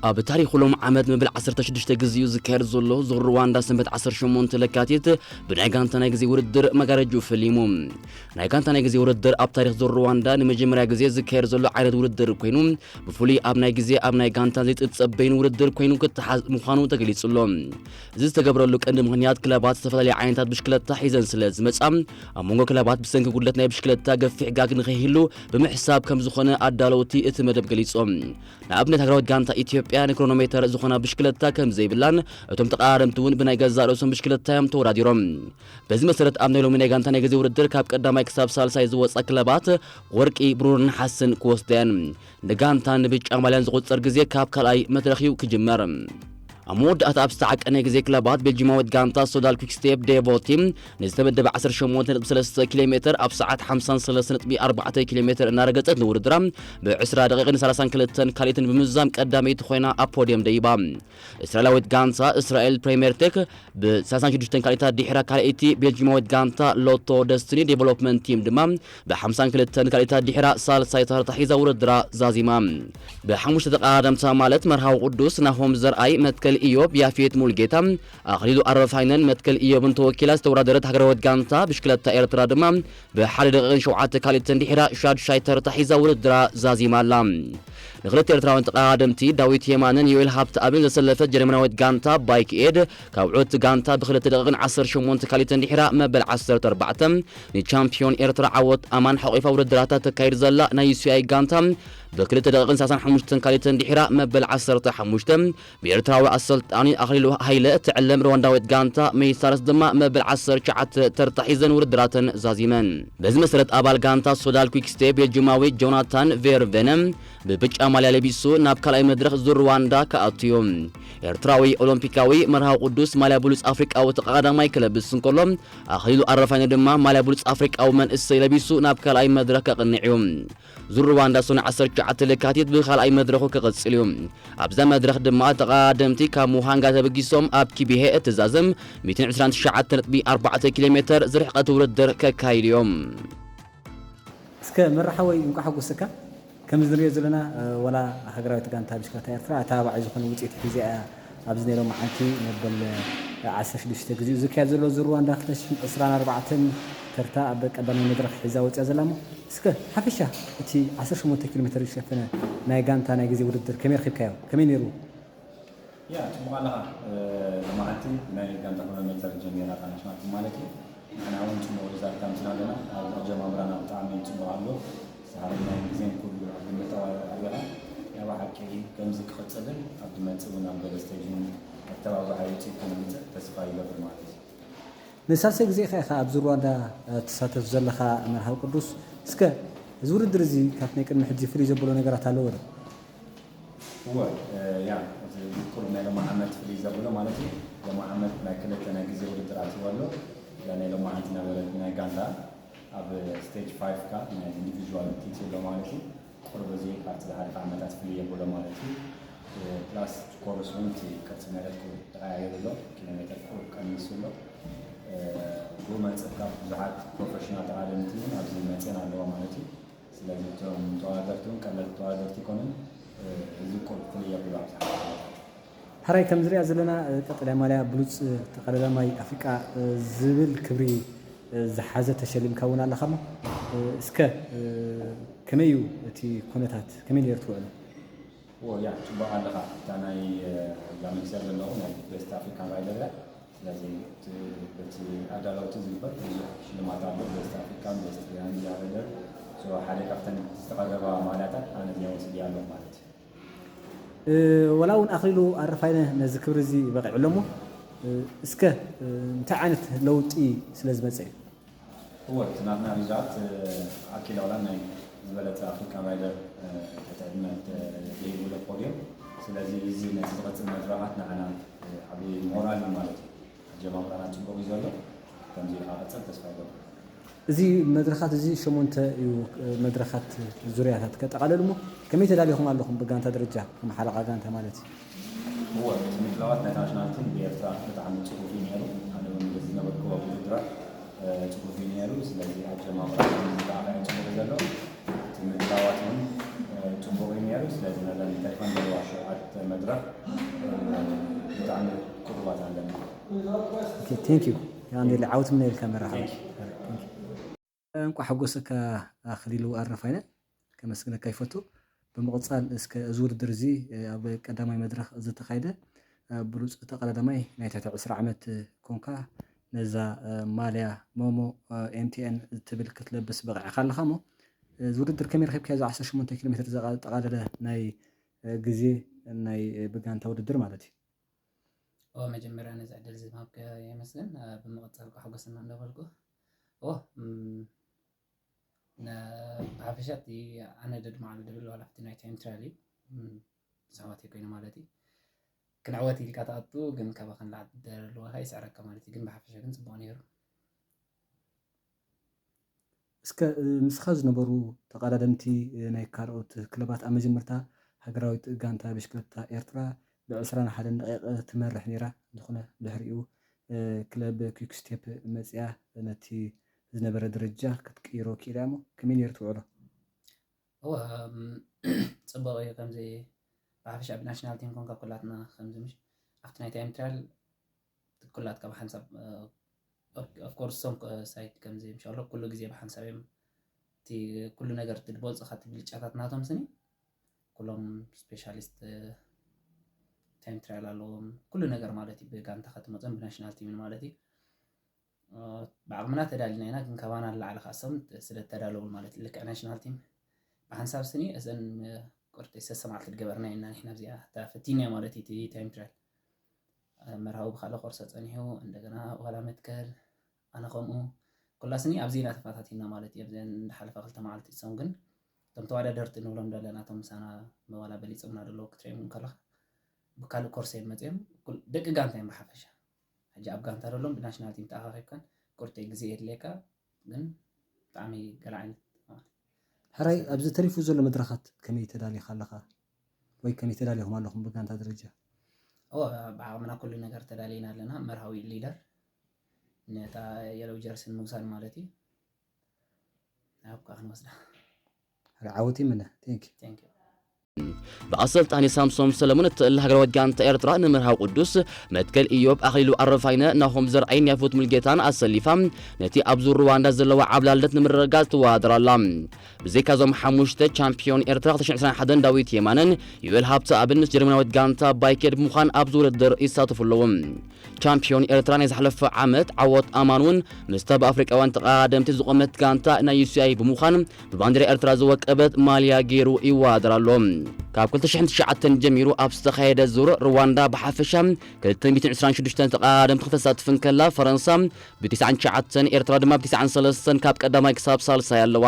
ኣብ ታሪኽ ሎም ዓመት መበል ዓሰርተ ሽዱሽተ ግዜኡ ዝካየድ ዘሎ ዙር ሩዋንዳ ሰንበት ዓሰርተ ሸሞንተ ለካቲት ብናይ ጋንታ ናይ ግዜ ውድድር መጋረጅኡ ፈሊሙ። ናይ ጋንታ ናይ ግዜ ውድድር ኣብ ታሪኽ ዙር ሩዋንዳ ንመጀመርያ ግዜ ዝካየድ ዘሎ ዓይነት ውድድር ኮይኑ፣ ብፍሉይ ኣብ ናይ ግዜ ኣብ ናይ ጋንታ ዘይትጸበይን ውድድር ኮይኑ ክተሓዝ ምዃኑ ተገሊጹ ኣሎ። እዚ ዝተገብረሉ ቀንዲ ምኽንያት ክለባት ዝተፈላለዩ ዓይነታት ብሽክለታ ሒዘን ስለ ዝመጻ፣ ኣብ መንጎ ክለባት ብሰንኪ ጉድለት ናይ ብሽክለታ ገፊሕ ጋግ ንኸይህሉ ብምሕሳብ ከም ዝኾነ ኣዳለውቲ እቲ መደብ ገሊጾም። ንኣብነት ሃገራዊት ጋንታ ኢትዮጵያ ንክሮኖሜተር ዝኾና ብሽክለታ ከም ዘይብላን እቶም ተቐዳደምቲ እውን ብናይ ገዛእ ርእሶም ብሽክለታ እዮም ተወዳዲሮም። በዚ መሰረት ኣብ ናይ ሎሚ ናይ ጋንታ ናይ ግዜ ውድድር ካብ ቀዳማይ ክሳብ ሳልሳይ ዝወጻ ክለባት ወርቂ፣ ብሩርን ነሓስን ክወስዳ እየን። ንጋንታን ንብጫ ማልያን ዝቑጸር ግዜ ካብ ካልኣይ መድረኽ እዩ ክጅመር። ኣብ መወዳእታ ኣብ ዝተዓቀነ ግዜ ክለባት ቤልጂማዊት ጋንታ ሶዳል ኩክስቴፕ ዴቮ ቲም ንዝተመደበ ዓሰርተ ሸሞንተ ነጥቢ ሰለስተ ኪሎ ሜትር ኣብ ሰዓት ሓምሳን ሰለስተ ነጥቢ ኣርባዕተ ኪሎ ሜትር እናረገጸት ንውድድራ ብ ዕስራ ደቂቕን ሰላሳን ክልተን ካልኢትን ብምዝዛም ቀዳመይቲ ኮይና ኣብ ፖድየም ደይባ። እስራኤላዊት ጋንታ እስራኤል ፕሪምየር ቴክ ብ ሰላሳን ሽዱሽተን ካልኢታት ድሕራ ካልኣይቲ፣ ቤልጂማዊት ጋንታ ሎቶ ደስትኒ ዴቨሎፕመንት ቲም ድማ ብ ሓምሳን ክልተን ካልኢታት ድሕራ ሳልሳይ ተርታ ሒዛ ውድድራ ዛዚማ። ብሓሙሽተ ተቐዳደምታ ማለት መርሃዊ ቅዱስ፣ ናሆም ዘርኣይ፣ መትከል ኢዮብ፣ ያፌት ሙልጌታ፣ ኣኽሊሉ ኣረፋይነን መትከል ኢዮብን ተወኪላ ዝተወዳደረት ሃገራዊት ጋንታ ብሽክለታ ኤርትራ ድማ ብሓደ ደቂቕን ሸውዓተ ካልኢትን ድሕራ ሻድሻይ ተርታ ሒዛ ውድድራ ዛዚማ ኣላ። ንክልተ ኤርትራውያን ተቐዳደምቲ ዳዊት የማነን ዮኤል ሃብተኣብን ዘሰለፈት ጀርመናዊት ጋንታ ባይክ ኤድ ካብ ዕውቲ ጋንታ ብክልተ ደቂቕን ዓሰርተ ሸሞንተ ካልኢትን ድሕራ መበል ዓሰርተ ኣርባዕተ ንቻምፒዮን ኤርትራ ዓወት ኣማን ሓቂፋ ውድድራታ ተካይድ ዘላ ናይ ዩ ሲ ኣይ ጋንታ ብክልተ ደቂቕን ሰላሳን ሓሙሽተን ካልኢትን ድሕራ መበል ዓሰርተ ሓሙሽተ ብኤርትራዊ ኣሰልጣኒ ኣኽሊሉ ሃይለ እትዕለም ሩዋንዳዊት ጋንታ መይሳረስ ድማ መበል ዓሰርተ ትሽዓተ ተርታ ሒዘን ውድድራተን ዛዚመን። በዚ መሰረት ኣባል ጋንታ ሶዳል ኩክስቴፕ ቤልጂማዊ ጆናታን ቬርቬነ ብብጫ ማልያ ለቢሱ ናብ ካልኣይ መድረኽ ዙር ሩዋንዳ ክኣቱ እዩ። ኤርትራዊ ኦሎምፒካዊ መርሃዊ ቅዱስ ማልያ ብሉጽ ኣፍሪቃዊ ተቐዳዳማይ ክለብስ እንከሎ፣ ኣኽሊሉ ኣረፋይነ ድማ ማልያ ብሉጽ ኣፍሪቃዊ መንእሰይ ለቢሱ ናብ ካልኣይ መድረኽ ከቕንዕ እዩ። ዙር ሩዋንዳ ሰኑይ ዓሰርተ ትሽዓተ ለካቲት ብኻልኣይ መድረኹ ክቕጽል እዩ። ኣብዛ መድረኽ ድማ ተቐዳደምቲ ካብ ሙሃንጋ ተበጊሶም ኣብ ኪቢሄ እትዛዘም ሚእትን ዕስራን ትሽዓተን ነጥቢ ኣርባዕተ ኪሎ ሜትር ዝርሕቀት ውድድር ከካይዱ እዮም። እስከ መራሓወይ እንቋዕ ሓጎሰካ። ከም ዝንሪኦ ዘለና፣ እ፣ ወላ ሃገራዊት ጋንታ ብሽክለታ ኤርትራ ኣተባባዒ ዝኾነ ውፅኢት ሒዛ እያ ኣብዚ ናይ ሎማዓንቲ መበል ዓሰርተ ሽዱሽተ ግዜኡ ዝካየድ ዘሎ ዙር ሩዋንዳ ክልተ ሽሕን ዕስራን ኣርባዕተን ተርታ ኣብ ቀዳማይ መድረኽ ሒዛ ወፂኣ ዘላ እሞ፣ እስከ ሓፈሻ እቲ ዓሰርተ ሸሞንተ ኪሎ ሜትር ዝሸፈነ ናይ ጋንታ ናይ ግዜ ውድድር ከመይ ረኺብካዮ? ከመይ ነይሩ? ያ፣ ጽቡቕ ኣለኻ። እ፣ ሎማዓንቲ ናይ ጋንታ ክሮኖሜተር ጀሚራ እታ ናሽናል ቲም ማለት እዩ። ንሕና እውን ጽቡቕ ሪዛልት ኣምጺና ኣለና። ኣብ ኣጀማምራና ብጣዕሚ ጽቡቕ ኣሎ። ሰሃርናይ ግዜን ኩሉ ኣብ ግምት ኣቢኻ፣ ናይ ብሓቂ ከምዚ ክቕጽልን ኣብ ዝመጽእ እውን ኣብ ገለ ስቴጅ እውን ኣተባባዒ ውጽኢት ከነምጽእ ተስፋ ይገብር ማለት እዩ። ንሳልሳይ ግዜ ኢኻ ኢኻ ኣብዚ ሩዋንዳ፣ እ፣ ትሳተፍ ዘለኻ መርሃዊ ቅዱስ። እስከ እዚ ውድድር እዚ ካብቲ ናይ ቅድሚ ሕጂ ፍልይ ዘብሎ ነገራት ኣለዎ ዶ? እወ፣ እ፣ ያ፣ እቲ ቁሩብ ናይ ሎሚ ዓመት ፍልይ ዘብሎ ማለት እዩ። ሎሚ ዓመት ናይ ክልተ ናይ ግዜ ውድድር ኣትይዎ ኣሎ። እዛ ናይ ሎሚ ዓመት ዝነበረት ናይ ጋንታ ኣብ ስቴጅ ፋይቭ ካ ናይ ኢንዲቪዥዋል ቲቲ ኣሎ ማለት እዩ። ቁሩብ እዚ ካብቲ ዝሓለፈ ዓመታት ፍልይ የብሎ ማለት እዩ። እ፣ ፕላስ ኮርስ እውን እቲ ቅርጺ መሬት ቁሩብ ተቐያይሩ ኣሎ። ኪሎ ሜትር ቁሩብ ቀኒሱ ኣሎ። እ፣ ብኡ መንጽር ካብ ብዙሓት ፕሮፌሽናል ተቓደምቲ እውን ኣብዚ መጽኤን ኣለዋ ማለት እዩ። ስለዚ እቶም ተወዳደርቲ እውን ቀለልቲ ተወዳደርቲ ኣይኮኑን። እ፣ እዚ ቁሩብ ፍልይ የብሎ ኣብዚ ዓመት። ሕራይ ከም ዝሪኣ ዘለና፣ እ፣ ቀጠልያ ማልያ ብሉጽ፣ እ፣ ተቐዳዳማይ ኣፍሪቃ፣ እ፣ ዝብል ክብሪ፣ እ፣ ዝሓዘ ተሸሊምካ እውን ኣለኻ እሞ፣ እ፣ እስከ፣ እ፣ ከመይ እዩ እቲ ኩነታት? ከመይ ነይሩ እቲ ውዕሎ? ኦ፣ ያ፣ ጽቡቕ ኣለኻ። እታ ናይ፣ እ፣ ዛመልክያ ዘለኹ ናይ ቤስት ኣፍሪካን ራይደር እያ። ስለዚ እቲ፣ በቲ ኣዳለውቲ ዝግበር ብዙሕ ሽልማት ኣሎ። ቤስት ኣፍሪካን ቤስት ያንግ ራይደር። ሶ፣ ሓደ ካብተን ዝተቐረባ ማልያታት ኣነ እዚኣ ወሲደ ኣለኹ ማለት እዩ። እ፣ ወላ እውን ኣኽሊሉ ኣረፋይነ ነዚ ክብሪ እዚ በቒዑ ኣሎ እሞ፣ እ፣ እስከ፣ እ፣ እንታይ ዓይነት ለውጢ ስለ ዝመጸ እዩ? እወ፣ እቲ ናትና ሪዛልት፣ እ፣ ኣኪል ኣውላን ናይ ዝበለጸ ኣፍሪካን ራይደር፣ እ፣ ትሕቲ ዕድመ ተ-፣ ደይቡ ፖድዮም። ስለዚ እዚ ነቲ ዝቐጽል መድረኻት ንዓና፣ እ፣ ዓቢ ሞራል እዩ ማለት እዩ። ኣጀማምራና ጽቡቕ እዩ ዘሎ። ከምዚ ኢልካ ቀጽል፣ ተስፋ ይገብር። እዚ መድረኻት እዚ ሸሞንተ እዩ፣ እ፣ መድረኻት ዙርያታት ከጠቓልል እሞ፣ ከመይ ተዳሊኹም ኣለኹም ብጋንታ ደረጃ፣ ከም ሓለቓ ጋንታ ማለት እዩ? እወ፣ እቲ ምድላዋት ናይታ ናሽናል ቲም ብኤርትራ ብጣዕሚ ጽፉፍ እዩ ነይሩ። ኣነ እውን በቲ ዝነበርኩዎ ውድድራት፣ እ፣ ጽፉፍ እዩ ነይሩ። ስለዚ ኣጀማምራ ከምዚ ዝረኣኻዮ ጽቡቕ እዩ ዘሎ። እቲ ምድላዋት እውን፣ እ፣ ጽቡቕ እዩ ነይሩ። ስለዚ ነዘን ተሪፈን ዘለዋ ሸውዓተ መድረኽ ብጣዕሚ ቅሩባት ኣለና። ቴንክ ዩ። ያው እንዴ ዓውት ምን ይልካ መራሓ እንኳ ሓጎሰካ ኣኽሊሉ ኣረፋይነ ከመስግነካ ይፈቱ። ብምቕጻል እስከ እዚ ውድድር እዚ ኣብ ቀዳማይ መድረኽ ዝተኻይደ ብሉፅ ተቐዳዳማይ ናይ ትሕቲ ዕስራ ዓመት ኮንካ ነዛ ማልያ ሞሞ ኤምቲኤን ትብል ክትለብስ በቒዕካ ኣለኻ እሞ እዚ ውድድር ከመይ ረኺብካዮ? እዚ ዓሰርተ ሸሞንተ ኪሎ ሜትር ዘጠቓለለ ናይ ግዜ ናይ ብጋንታ ውድድር ማለት እዩ። ኦ መጀመርያ ነዚ ዕድል እዚ ምሃብካ የመስግን። ብምቕጻል ኳ ሓጎስና እንዳበልኩ ኦ ብሓፈሻ እቲ ኣነ ደድማዕሉ ድብል ዋላ ኣብቲ ናይ ታይም ትራያል እዩ ብዛዕባ እቲ ኮይኑ ማለት እዩ ክንዕወት ኢልካ ትኣቱ ግን ካባኻ ንላዕሊ ደለዋካ ይስዕረካ ማለት እዩ ግን ብሓፈሻ ግን ፅቡቅ ነይሩ። እስከ ምስኻ ዝነበሩ ተቐዳደምቲ ናይ ካልኦት ክለባት ኣብ መጀመርታ ሃገራዊት ጋንታ ብሽክለታ ኤርትራ ብዕስራን ሓደን ደቂቕ ትመርሕ ነይራ። እንተኾነ ድሕሪኡ ክለብ ኪክ ስቴፕ መጺኣ ነቲ ዝነበረ ደረጃ ክትቅይሮ ክኢላ እሞ ከመይ ነይሩ ትውዕሎ? እወ ጽቡቕ እዩ ከምዚ ብሓፈሻ ብናሽናል ቲም ኮንካ ኩላትና ከምዚ ምሽ ኣብቲ ናይ ታይም ትራያል ኩላትካ ብሓንሳብ ኦፍኮርስ ሶም ሳይድ ከምዚ ምሻሎ ኩሉ ግዜ ብሓንሳብ እዮም እቲ ኩሉ ነገር እቲ ድበልፅኻ እቲ ብልጫታት ናቶም ስኒ ኩሎም ስፔሻሊስት ታይም ትራያል ኣለዎም ኩሉ ነገር ማለት እዩ ብጋንታ ከትመፅም ብናሽናል ቲምን ማለት እዩ ብዓቕምና ተዳሊና ኢና ግን ካባና ንላዕሊ ከዓ ሶም ስለ ተዳለውን ማለት እዩ ልክዕ ናሽናል ቲም ብሓንሳብ ስኒ እዘን ቁርጢ ሰሰማዕቲ ዝገበርና ኢና ንሕና ኣብዚኣ እታ ፈቲና ማለት እዩ እቲ ታይም ትራያል መርሃዊ ብካልእ ኮርሰ ጸኒሑ እንደገና ዋላ መትከል ኣነ ከምኡ ኩላስኒ ኣብዚ ኢና ተፋታቲና ማለት እዩ ኣብዚአን እንዳሓለፋ ክልተ መዓልቲ እሶም ግን እቶም ተዋዳደርቲ ንብሎም ዘለና እቶም ምሳና መዋላ በሊፆምና ደለዉ ክትሪኦም ከለካ ብካልእ ኮርሰ እዮም መፅኦም ደቂ ጋንታ እዮም ብሓፈሻ ሕጂ ኣብ ጋንታ ደሎም ብናሽናል ቲም ተኣኻኺብካን ቁርጢ ግዜ የድልየካ ግን ብጣዕሚ ገለ ዓይነት ሕራይ ኣብዚ ተሪፉ ዘሎ መድረኻት ከመይ ተዳሊኻ ኣለኻ ወይ ከመይ ተዳሊኹም ኣለኹም ብጋንታ ደረጃ? ብዓቕምና ኩሉ ነገር ተዳሊና ኣለና መርሃዊ ሊደር ነታ የለው ጀርሲ ንምውሳድ ማለት እዩ ኣብ ከዓ ክንወስዳ ዓወት ይምነ ቴንክ ቴንክ ብኣሰልጣኒ ሳምሶም ሰለሙን እትእል ሃገራዊት ጋንታ ኤርትራ ንምርሃው ቅዱስ መትከል ኢዮብ ኣኽሊሉ ኣረፋይነ ናሆም ዘርኣይን ያፉት ሙልጌታን ኣሰሊፋ ነቲ ኣብ ዙር ሩዋንዳ ዘለዋ ዓብላልነት ንምርግጋጽ ትወዳደር ኣላ። ብዘይካዞም ሓሙሽተ ቻምፒዮን ኤርትራ ክልተ ሽሕን ዕስራን ሓደን ዳዊት የማነን ዩኤል ሃብተኣብን ምስ ጀርመናዊት ጋንታ ባይኬድ ብምዃን ኣብዚ ውድድር ይሳተፉ ኣለዉ። ቻምፒዮን ኤርትራ ናይ ዝሓለፈ ዓመት ዓወት ኣማን እውን ምስታ ብኣፍሪቃውያን ተቐዳደምቲ ዝቖመት ጋንታ ናይ ዩሲኣይ ብምዃን ብባንዲራ ኤርትራ ዝወቀበት ማልያ ገይሩ ይወዳደር ኣሎ። ካብ ክልተ ሽሕን ትሽዓተን ጀሚሩ ኣብ ዝተኻየደ ዙር ሩዋንዳ ብሓፈሻ ክልተ ሚእትን ዕስራን ሽዱሽተን ተቐዳደምቲ ክተሳትፍ እንከላ ፈረንሳ ብትስዓን ትሽዓተን ኤርትራ ድማ ብትስዓን ሰለስተን ካብ ቀዳማይ ክሳብ ሳልሳይ ኣለዋ።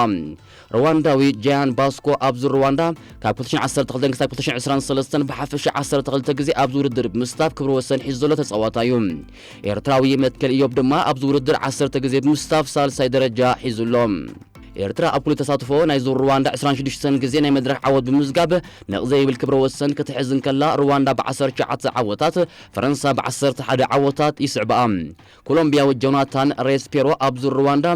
ሩዋንዳዊ ጃያን ባስኮ ኣብ ዙር ሩዋንዳ ካብ ክልተ ሽሕን ዓሰርተ ክልተን ክሳብ ክልተ ሽሕን ዕስራን ሰለስተን ብሓፈሻ ዓሰርተ ክልተ ግዜ ኣብዚ ውድድር ብምስታፍ ክብረ ወሰን ሒዙ ዘሎ ተጻዋታይ እዩ። ኤርትራዊ መትከል ኢዮብ ድማ ኣብዚ ውድድር ዓሰርተ ግዜ ብምስታፍ ሳልሳይ ደረጃ ሒዙ ኣሎ። ኤርትራ ኣብ ኩሉ ተሳትፎ ናይ ዙር ሩዋንዳ ዕስራን ሽዱሽተን ግዜ ናይ መድረኽ ዓወት ብምምዝጋብ ነቕ ዘይብል ክብረ ወሰን ክትሕዝ እንከላ ሩዋንዳ ብ ዓሰርተ ትሽዓተ ዓወታት ፈረንሳ ብ ዓሰርተ ሓደ ዓወታት ይስዕብኣ። ኮሎምቢያዊ ጆናታን ሬስፔሮ ኣብ ዙር ሩዋንዳ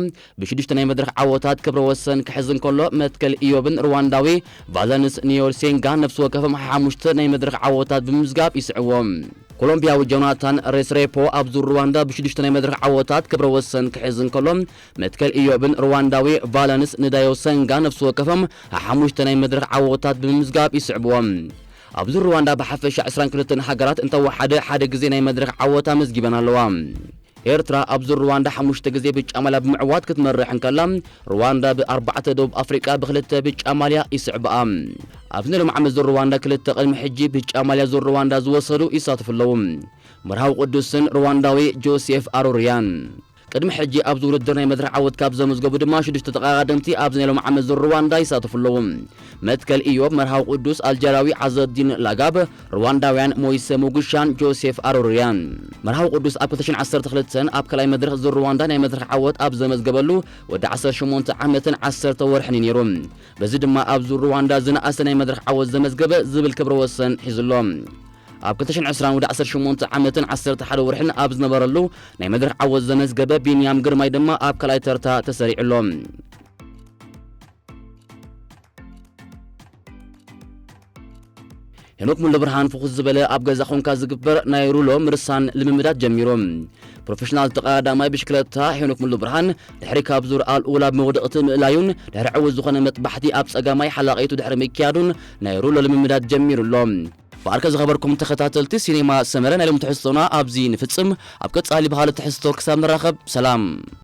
ብሽዱሽተ ናይ መድረኽ ዓወታት ክብረ ወሰን ክሕዝ እንከሎ መትከል ኢዮብን ሩዋንዳዊ ቫለንስ ኒዮልሴንጋ ነፍሲ ወከፎም ሓሙሽተ ናይ መድረኽ ዓወታት ብምምዝጋብ ይስዕዎም። ኮሎምቢያዊ ጆናታን ሬስሬፖ ኣብ ዙር ሩዋንዳ ብሽዱሽተ ናይ መድረኽ ዓወታት ክብረ ወሰን ክሕዝ እንከሎ መትከል ኢዮብን ሩዋንዳዊ ቫለንስ ንዳዮሰንጋ ነፍሲ ወከፎም ሓሙሽተ ናይ መድረኽ ዓወታት ብምምዝጋብ ይስዕብዎም። ኣብ ዙር ሩዋንዳ ብሓፈሻ ዕስራን ክልተን ሃገራት እንተወሓደ ሓደ ግዜ ናይ መድረኽ ዓወት ኣመዝጊበን ኣለዋ። ኤርትራ ኣብ ዙር ሩዋንዳ ሓሙሽተ ግዜ ብጫ ማልያ ብምዕዋት ክትመርሕ እንከላ ሩዋንዳ ብኣርባዕተ ደቡብ ኣፍሪቃ ብክልተ ብጫ ማልያ ይስዕብኣ። ኣብዚ ናይ ሎም ዓመት ዙር ሩዋንዳ ክልተ ቅድሚ ሕጂ ብጫ ማልያ ዙር ሩዋንዳ ዝወሰዱ ይሳተፉ ኣለዉ። መርሃዊ ቅዱስን ሩዋንዳዊ ጆሴፍ ኣሮርያን ቅድሚ ሕጂ ኣብዚ ውድድር ናይ መድረኽ ዓወት ካብ ዘመዝገቡ ድማ ሽዱሽተ ተቐዳደምቲ ኣብዚ ናይ ሎም ዓመት ዙር ሩዋንዳ ይሳተፉ ኣለዉ። መትከል ኢዮብ መርሃዊ ቅዱስ ኣልጀራዊ ዓዘዲን ላጋብ ሩዋንዳውያን ሞይሰ ሙጉሻን ጆሴፍ ኣሮርያን መርሃዊ ቅዱስ ኣብ ክልተ ሽሕን ዓሰርተ ክልተን ኣብ ካልኣይ መድረኽ ዙር ሩዋንዳ ናይ መድረኽ ዓወት ኣብ ዘመዝገበሉ ወዲ ዓሰርተ ሸሞንተ ዓመትን ዓሰርተ ወርሕን እዩ ነይሩ። በዚ ድማ ኣብ ዙር ሩዋንዳ ዝነኣሰ ናይ መድረኽ ዓወት ዘመዝገበ ዝብል ክብረ ወሰን ሒዙ ኣሎ። ኣብ ክልተ ሽሕን ዕስራን ወዲ ዓሰርተ ሸሞንተ ዓመትን ዓሰርተ ሓደ ወርሕን ኣብ ዝነበረሉ ናይ መድረኽ ዓወት ዘመዝገበ ቢንያም ግርማይ ድማ ኣብ ካልኣይ ተርታ ተሰሪዑ ኣሎ። ሄኖክ ሙሉ ብርሃን ፍኹስ ዝበለ ኣብ ገዛ ኾንካ ዝግበር ናይ ሩሎ ምርሳን ልምምዳት ጀሚሩ። ፕሮፌሽናል ተቐዳዳማይ ብሽክለታ ሄኖክ ሙሉ ብርሃን ድሕሪ ካብ ዙር ኣልኡላ ብመውደቕቲ ምእላዩን ድሕሪ ዕዉት ዝኾነ መጥባሕቲ ኣብ ጸጋማይ ሓላቒቱ ድሕሪ ምክያዱን ናይ ሩሎ ልምምዳት ጀሚሩ ኣሎ። ብኣርከ ዝኸበርኩም ተኸታተልቲ ሲኔማ ሰመረ ናይ ሎም ትሕዝቶና ኣብዚ ንፍጽም። ኣብ ቀጻሊ ባህሊ ትሕዝቶ ክሳብ ንራኸብ ሰላም።